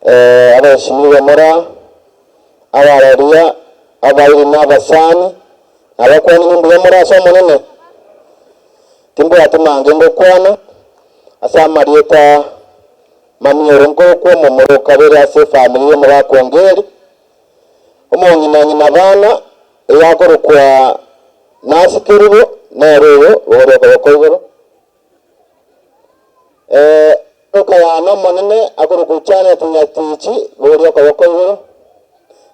Abashimiwa mora, abararia, abairi na abasani, nabakwanire mbuya more ase Omonene. Timbwati mange ngokwana ase amarieta mamioro nkorokwa omomura o kabere ase efamiri y'omogaka Ongeri, omong'ina ng'ina bana eyakorokwa Nancy Kerubo nere oyo bogoria okoboko igoro. Eroka yane omonene akorokwa Janet Nyatichi, bogoria okoboko igoro.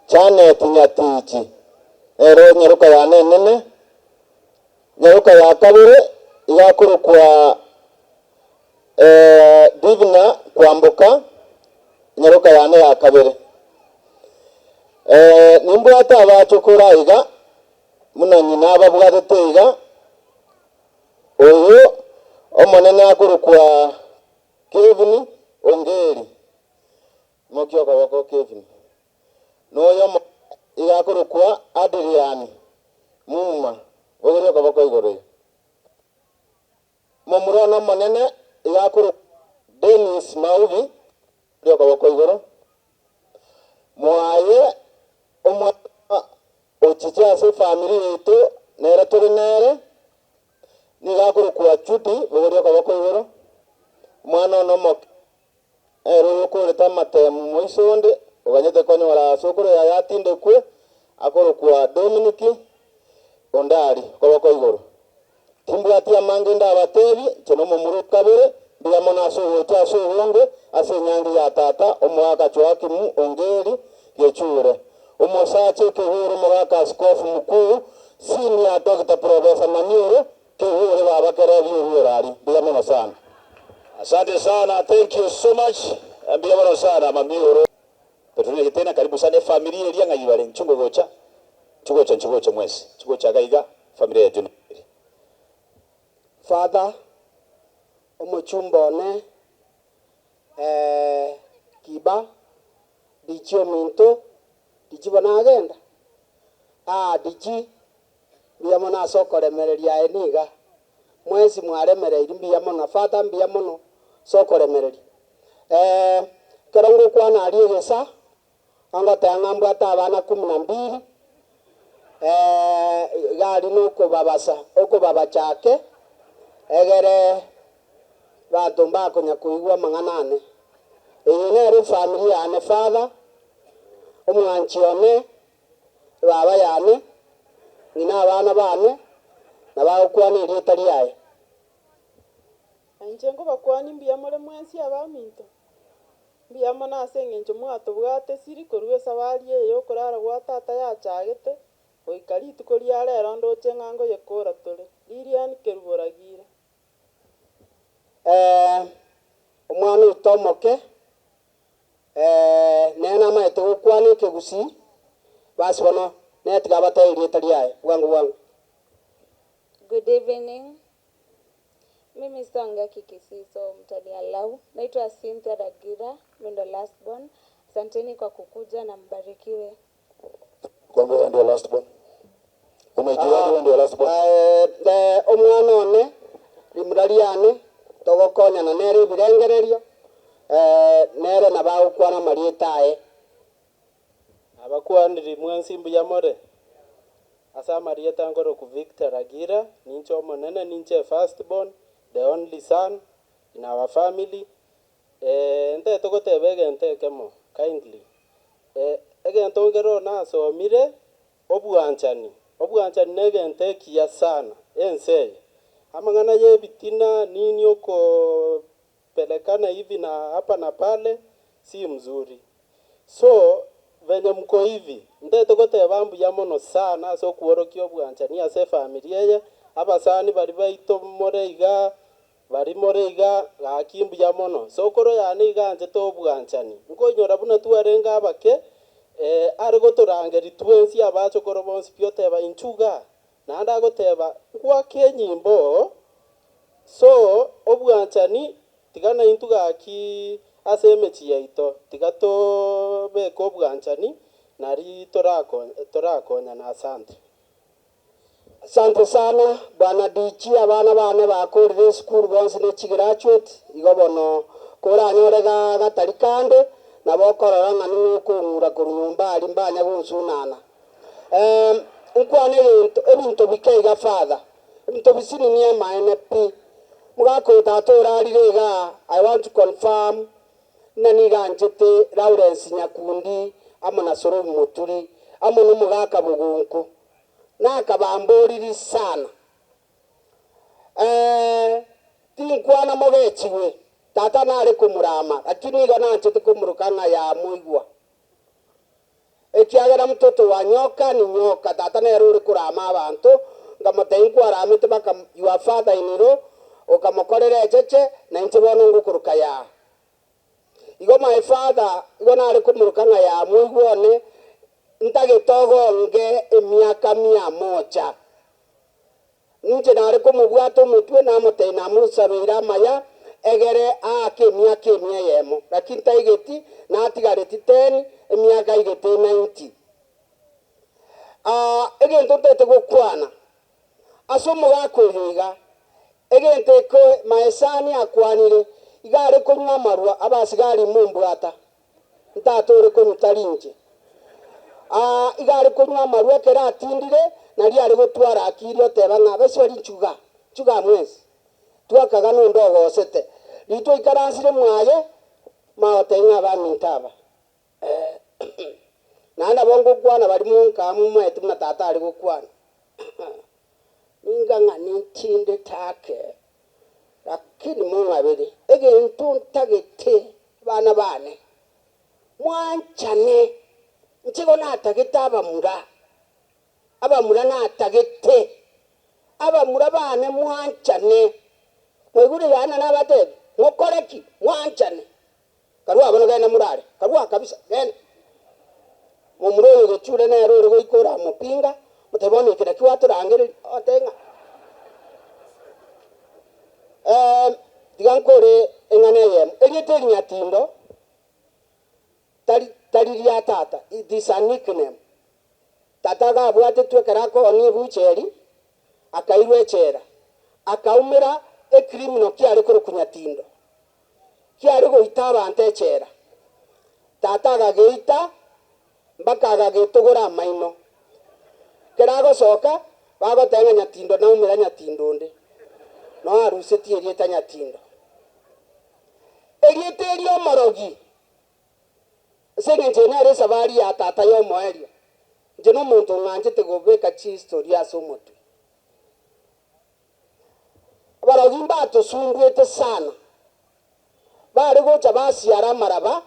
Janet Nyatichi nere nyaroka yane enene. Nyaroka ya kabere iga akorokwa Divina Kwamboka, nyaroka yane ya kabere. Nimbwate abachokoro aiga, buna ng'ina ababwatete iga, Oyo omonene akorokwa Kevin Ongeri, imokia okoboko Kevin. Na oyo omoke iga akorokwa Adrian Muma, bogoria okoboko igoro iga. Momura one omonene iga akorokwa Dennis Maubi, bogoria okoboko igoro. Mwaye omwana ochiche ase efamiri yaito nere tore nere, nigo akorokwa Judy, bogoria okoboko igoro. Omwana one omoke nere oyokorete amatemu moiso onde, oganyete konyora sokoro yaye atindekwe, akorokwa Dominic Ondari, okoboko igoro. Timbwati amange ndabateebie, inche nomomura o kabere, mbuya mono ase ogocha ase obonge ase enyangi ya tata, omogaka Joakimu Ongeri Gechure, omosacha ekegoro omogaka Askofu Mkuu, Senior Doctor Professor Mamioro Kegure baba kerebi oruo orari. Mbuya mono sana. Asante sana, thank you so much. Mbuya mono sana Mamioro. Petroni tena karibu sana efamiri eria ng'ai bare nchungo gocha nchugocha nchugocha mwensi nchugocha iga iga familia ya John Ongeri. Father, omochumba one, Kiba, Dichi ominto, Dichi bono agenda? Aa Dichi, mbuya mono ase okoremereria aye niga, mwensi mwaremereirie mbuya mono, Father mbuya mono ase okoremereria. Ekero ngokwana aria egesa, Ngoteba ng'a mbwate abana kumi na mbili, iga aria nokobabasa, okobabacha ake, egere abanto mbakonya koigwa amang'ana ane. Eye nere efamiri yane, father, omwanchi one, ebaba yane, ng'ina abana bane, nabo agokwana erieta riaye. Na inche nkobakwania mbuya more mwensi abaminto. Mbuya mono ase engencho mwatobwate siri korwa esabari eye y'okorara gwa tata yachagete, goika rituko ria rero ndoche ng'a ngoyekora tore. Lilian Kerubo Ragira. Omwana oito omoke, nere namaete gokwana ekegusii, basi bono nere tiga abatebie erieta riaye bwango bwango. Good evening. Mimi sitaongea Kikisii so mtaniallow. Naitwa Cynthia Ragira, mimi ndo last born. Asanteni kwa kukuja na mbarikiwe. Kwamba wewe ndio last born. Umejuaje wewe ndio last born? Omwana one, rimura riane, togokonyana nere ebirengererio, nere nabo agokwana amarieta aye. Nabakwaniri mwensi mbuya more? Ase amarieta nkorokwa Victor Agira, ninche omonene, ninche first born, the only son in our family. Ntagete goteba egento ekemo kindly, egento nkere nasomire, obwanchani, obwanchani na egento ekiya sana ense eye. Amang'ana ya ebitina nini okopelekana hivi na hapa na pale si mzuri. So, venye mko hivi, ntagete goteba mbuya mono sana ase okworokia obwanchani ase efamiri eye, abasani baria baito more igaa, baria more igaa, gaki mbuya mono. Sokoro yane iga anchete obwanchani, nkoinyora buna twarenge abake, are gotorangeria twensi abachokoro bonsi pi oteba inchu igaa, naende agoteba ngwake enyimbo, so obwanchani Tiga naintwe gaki ase emechie yaito, tiga tobeke obwanchani, nari torakonyane. Asante. Asante sana bwana DG abana bane bakorire esukuru bonsi ne chigraduate igo bono koranyore gatari kande. Nabo okorora ng'a ning'o okong'ura korwa nyomba aria mbanya gonsunana. Eeh, nkwane egento, ebinto bike iga Father, ebinto bisinini amaene pi. Mogaka oyo tata orarire igaa, I want to confirm ng'a nigo anchete Lawrence Nyakundi amo na Sorobi Moturi, amo nomogaka Bogonko. Nakabamboriri sana. Ee, tinkwana mogechigwe, tata nare komorama, lakini nigo nanchete komoroka ng'a yamoigwa. Ekiagera mtoto wa nyoka ni nyoka, tata nere ore korama abanto, nkamotebia nkwaramete baka your father in law, okamokorera echeche, na inche bono ngokoroka yaa. Igo my father, igo nare komoroka ng'a yamoigwa one, ntagete ogonge emiaka mia moja. Inche nare komobwata omotwe, namotebia, Namosabeire amaya, egere aake emiaka emia eyemo, lakini taigeti, natigareti ten, emiaka aigete ninety. Aa, egento ntagete gokwana ase omogaka oyo iga, egento eke my son akwanire, iga are konywa amarwa, abasigari mombwata, Ntata ore konywa tari inche. Aa, iga are konywa amarwa ekero atindire, nario are gotwara akiri oteba ng'a abaisraeli nchuga, nchuga mwensi, twakaga nonde ogosete. Riria twaikaransire mwaye, magotebia ng'a abaminto aba, eh, naende nabo ngokwana baria monka momaete buna tata are gokwana, ninga ng'a nintindete ake, Lakini mong'abere egento ntagete, abana bane, mwanchane. Inche igo natagete abamura, abamura natagete, abamura bane mwanchane. Mwaigure Yohana nabatebia, Mokore ki? Mwanchane. Karue bono genda morare, karue kabisa, genda. Momura oyo gechure nere ore goika oramopinga, omotebie bono eke nakio gwatorangereria, ogoteba ng'a tiga nkore eng'ana eyemo. Erieta eri Nyatindo, tari tari ria tata, it is a nickname. Tata iga abwatetwe ekero akoonia ebucheri, akairwa echela, akaumera ecriminal kiare korokwa Nyatindo. Kiare goita abanto echela. Tata agageita mpaka agagetogora amaino. Ekero agosoka, bagoteba ng'a Nyatindo naumera Nyatindo onde. Noo arusetie erieta Nyatindo. Erieta eri omorogi, ase engencho eye nere esabari ya tata y'omoerio. Inche nomonto ong'anchete gobeka chihistory ase omotwe. Abarogi mbatosumbuete sana, bare gocha basiara amaraba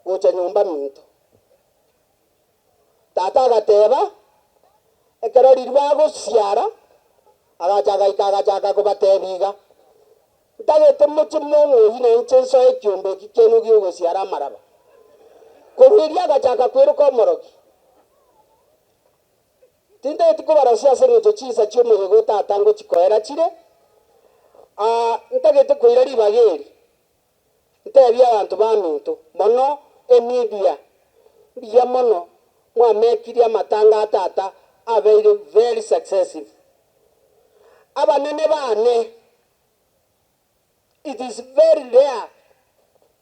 gocha nyomba minto. Tata agateba, ekero riria bagosiara, agacha agaika agachaka kobatebia iga, Ntagete moche mong'oyie na inche nsoe ekiombe eki kiaino gi'ogosiara amaraba. Korwa erio agachaka kweroka omorogi. Tintageti kobarosia ase engencho chinsa chi'omoyega o tata ngochikoera chire, aa, ntagete koira ribaga eri, ntebie abanto baminto, mono emedia, mbuya mono mwamekirie amatanga a tata abeire very successive. Abanene bane, it is very rare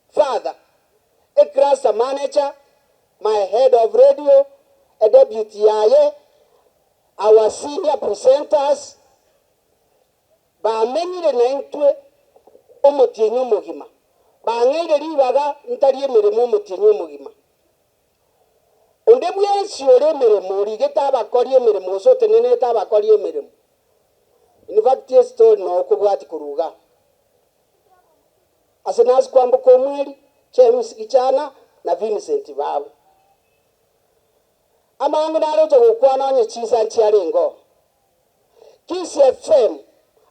father, a cluster manager, my head of radio, a deputy yaye, our senior presenters, bamenyire naintwe omotienyi omogima, bang'eire ribaga ntari emeremo omotienyi omogima. Onde bwensi ore emeremo origete abakori emeremo gose otenenerete abakori emeremo, in fact estori noo okobwatia korwa igaa. Ase nase kwamboka omweri, James Gichana na Vincent Babu. Amange naroche gokwana onye chinsa nchiarenge oo. Kisii FM,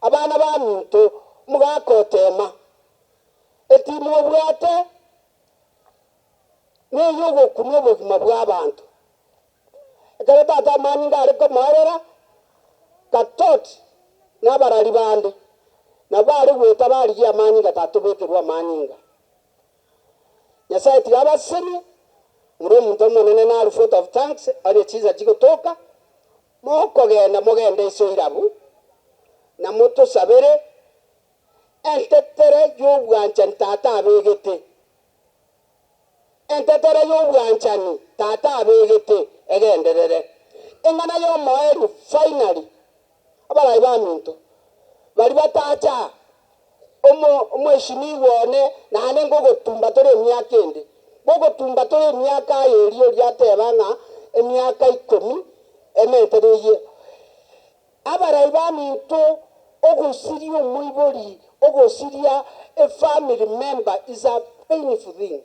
abana baminto omogaka otema, etimu obwate ney'ogokunwa obogima bw'abanto. Ekero tata amanyinga are komoerera, Katot na abarari bande nabwo bare goeta barigia amanyinga tatobekerwa amanyinga. Nyasae tiga abasesenie, more omonto omonene naru vote of thanks onye chinsa chigotoka, mokogenda mogende iso irabu, na motosabere entetere y'obwanchani tata abegete. Entetera y'obwanchani tata abegete egenderere. Eng'ana y'omoerio finally, abarai baminto, baria batacha omo omweshimiwa one naende ngogotumba tore emiaka ende, ngogotumba tore emiaka aye eria oria ateba ng'a emiaka ikomi ementere eyio. Abarai baminto, ogosiria omoibori, ogosiria a family member is a painful thing.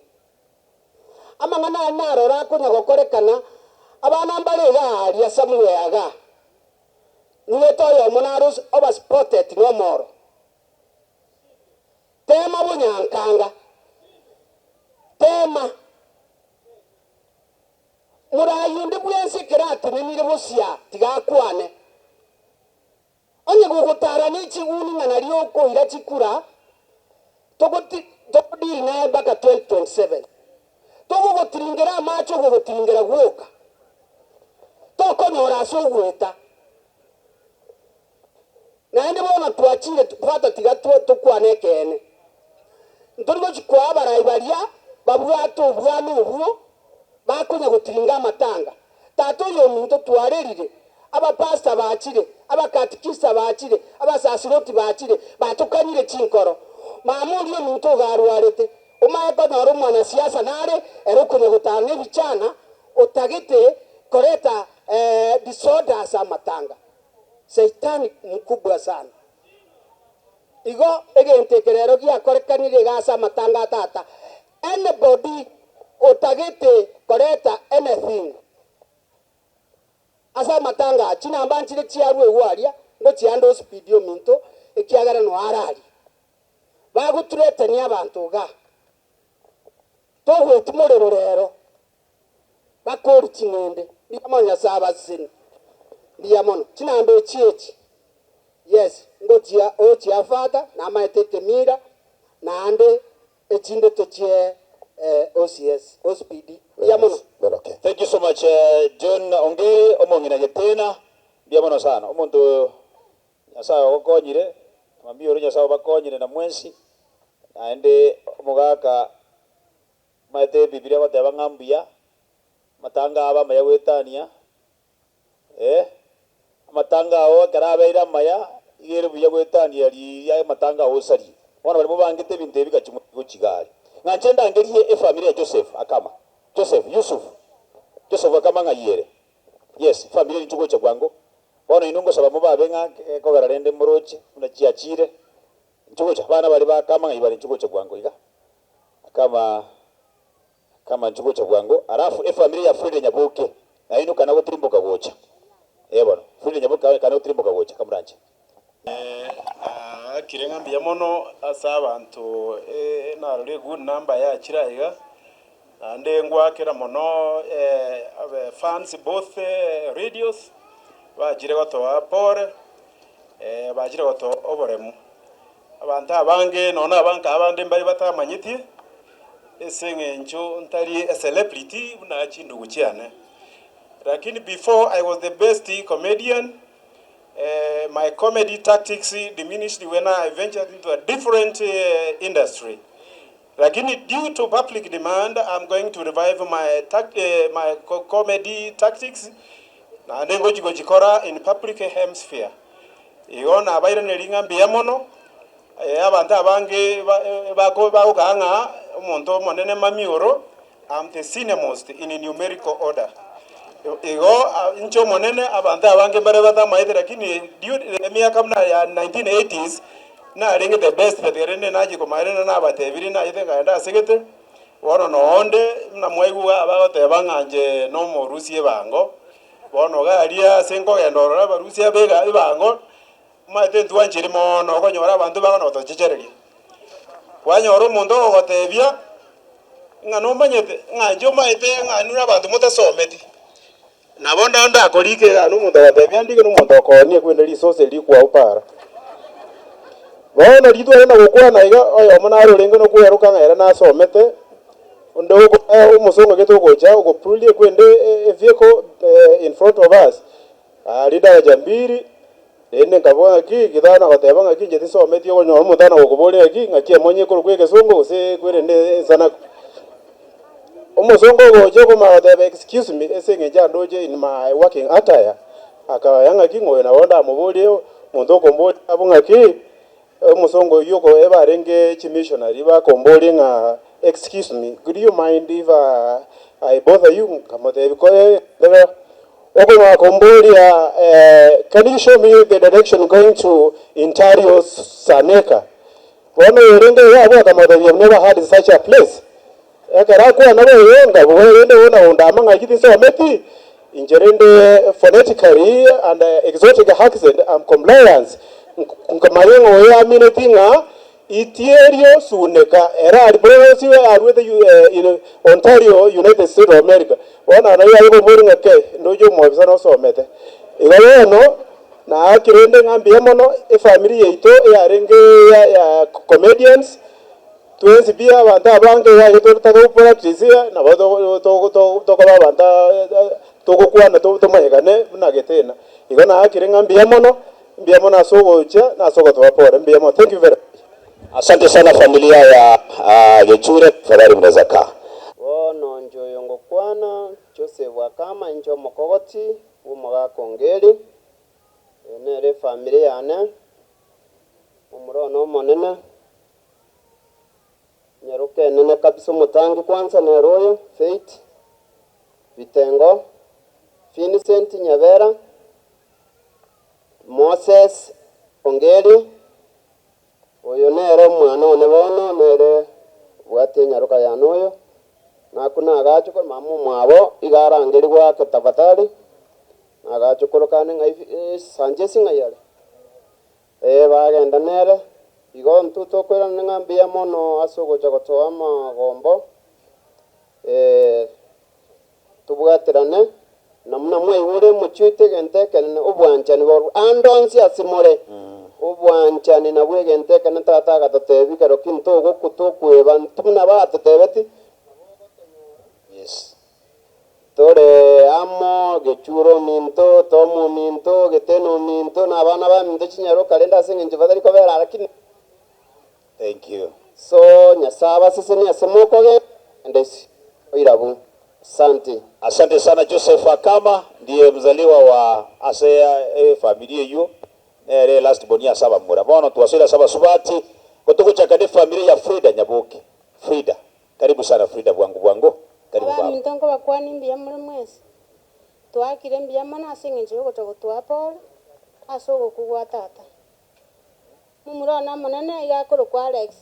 Amang'ana aya naroro akonya gokorekana, abana mbare iga aaria somewhere igaa, niwete oyomo naro oba spotted nomoro. Tema bonyankanga, tema. Morai onde bwensi ekero atenenire bosia, tiga akwane. Onye gogotara ne chiguni ng'a nario okoira chikura, togoti togodeal naye mpaka 2027. Togogotiringera amache ogogotiringera gwoka, tokonyora ase ogoeta. Naende bono twachire bwata tiga tokwane ekeene. Ntori gochia koa abarai baria babwate obwami obwo bakonya gotiringa amatanga. Tata oyominto twarerire, abapastor bachire, abakatikista bachire, abasasiroti bachire, batokanyire chinkoro. Mama oria ominto iga arwarete, omaye konyora omwanasiasa nare ere okonya gotara nebichana otagete koreta disorder ase amatanga. Saitani mkubwa sana. Igo egento eke rero giakorekanire iga ase amatanga a tata, anybody otagete koreta anything ase amatanga aya, chinamba nchire chiarwe igwo aria, ngochiande ospeed ominto, ekiagera noe araria. Bagoturetania abanto igaa. Togoeti morero rero. Bakori ching'ende. Mbuya mono Nyasae abasesenie. Mbuya mono. Chinamba echi echi. Yes, ngochia ochia father, namaete ekemira, naende echinde tochie OCS, OCPD. Mbuya mono. Thank you so much John Ongeri omong'ina Getena, mbuya mono sana. Omonto oyo Nyasae ogokonyire, mambia oria Nyasae obakonyire na mwensi, naende omogaka Omanyete Ebibilia egoteba ng'a mbuya amatanga abo amaya goetania, ee, amatanga ao ekero abeire amaya, iga ere buya goetania riria amatanga ao osarie. Bono baria mobangete ebinto ebi gachia gochia iga aria. Ng'a inche ndangerie efamiri ya Joseph akama, Joseph, Yusuf, Joseph akama ng'ai ere? Yes, efamiri eye inche gocha bwango. Bono inwe ngosaba mobabe ng'a ekogera rende moroche buna chiachire, inche gocha, abana baria bakama ng'ai bare inche gocha bwango iga. Kama kama inche gocha bwango alafu efamiri ya Frida Nyaboke nainwe kana gotirimboka gocha eh bono Frida Nyaboke kana gotirimboka gocha kamoranche. Naakire ng'a mbuya mono ase abanto narorire egood number yachire aiga, naende ngwakera mono abe fans both radios bachire gotoa pore, bachire gotoa oboremu. Abanto abange, nonya na abanto abande mbare batamanyeti, ase eng'encho ntari a celebrity buna chindugu chiane. Lakini before I was the best comedian, my comedy tactics diminished when I ventured into a different industry. Lakini due to public demand, I'm going to revive my, my comedy tactics, naende ngochi gochikora in public hemisphere. Igo nabairanerie ng'a mbuya mono, abanto abange bagokaa ng'a omonto omonene mami oro, I'm the senior most in numerical order. Igo inche omonene abanto abange mbare batamaete lakini due emiaka buna ya 1980s narenge the best but rende nachia komanya rende nabatebirie nachete nkaenda asegete, bono nonde buna mwaigwa bagoteba ng'a inche nomorusia ebango. Bono iga aria ase nkogenda ororo abarusia b'ega ebango, omanyete ntwanchire mono okonyora abanto bagona gotochechereria. Kwanyora omonto ogogotebia, ng'a nomanyete, ng'a inche omanyete ng'a inwe abanto motasometi. Nabo nda ndakorike iga na omonto agotebia ndike na omonto okoonia kwende risosa eri rikwao para. Bono riria twarenda gokwana iga, oyomo nare orenge nokweroka ng'a ere nasomete. Onde omosongo gete ogocha ogopururia ekwende evehicle in front of us, aria daraja mbiri, rende nkabua ng'aki, gitana goteba ng'aki inche tisometi okonyora omonto ana gokoboria ng'aki, ng'aki emonye ekorokwa egesongo gose kwerende ensanaku. Omosongo ogocha okomanya goteba excuse me ase eng'encho andoche in my working attire, akaya ng'aki ng'a oyo nabo ndamoborie omonto okomboria abwo ng'aki, omosongo oyio oko ebe arenge chimissionary bakomboria ng'a excuse me, could you mind if I bother you, nkamotebia koe endelea. Okomanya komboria can you show me the direction going to Ontario Saneka, bono oyorenge iga abwo akamotebia I've never heard such a place. Ekero akwana boigo, nkabuga erinde buna onde amang'aki tinsometi, inche rende phonetically and exotic accent am compliance, nkamanya ng'a oyo amineti ng'a itierio suneka ere aria bonsi aruete in Ontario, United States of America. Bono nario aye koboria ng'a kei, ndoche omwofisa nosomete. Igo bono naaki rende ng'a mbuya mono efamiri yaito eyarenge ya ya comedians. Twensi pi abanto abange iga iga tore togo practice nabo tokoba abanto togokwana tomanyekane buna getena. Igo naakire ng'a mbuya mono, mbuya mono ase ogocha na ase ogotoa pore, mbuya mono. Thank you very much. Asante sana familia ya Gechure, tafadhali mnaweza kaa. Bono inche oyo ngokwana, Joseph Akama, inche omokogoti bw'omogaka Ongeri, eye nere efamiri yane, omura one omonene. Nyaroka enene kabisa omotangi kwanza nere oyo, Faith Bitengo, Vincent Nyabera, Moses Ongeri, oyo nere omwana one bono, nere obwate enyaroka yane oyo, nakwo nagachokora mama omwabo iga arangerigwe ake tafadhali, nagachokoro kane ng'ai Sanchez ng'ai are? Ee, bagenda nere. Igo intwe tokoirana ng'a mbuya mono ase ogocha gotoa amagombo, ee, tobwaterane, na buna mwaigure omochie oito egento ekenene, obwanchani borwe ande onsi ase more. Obwanchani nabwo egento ekenene Tata agatotebia ekero ki ntogokwa tokweba, intwe buna batotebeti, Yes. Tore amo, gechure ominto, Tomu ominto, Getena ominto, na abana baminto chinyaroka, rende ase engencho batari kobera lakini. Thank you. So Nyasae abasesenie ase mokogenda ase oirabu. Asante. Asante sana Joseph Akama ndiye mzaliwa wa ase efamiri eywo nere last born ase abamura bono twasoire ase abasubati ko togochaka ne famiri ya Frida Nyaboke Frida Karibu sana Frida bwango bwango karibu baba. Abaminto nkobakwanie mbuya more mwensi. Twaakire mbuya mono ase engencho y'ogocha gotoa pole ase ogokwa gwa tata. Momura one omonene iga akorokwa Alex.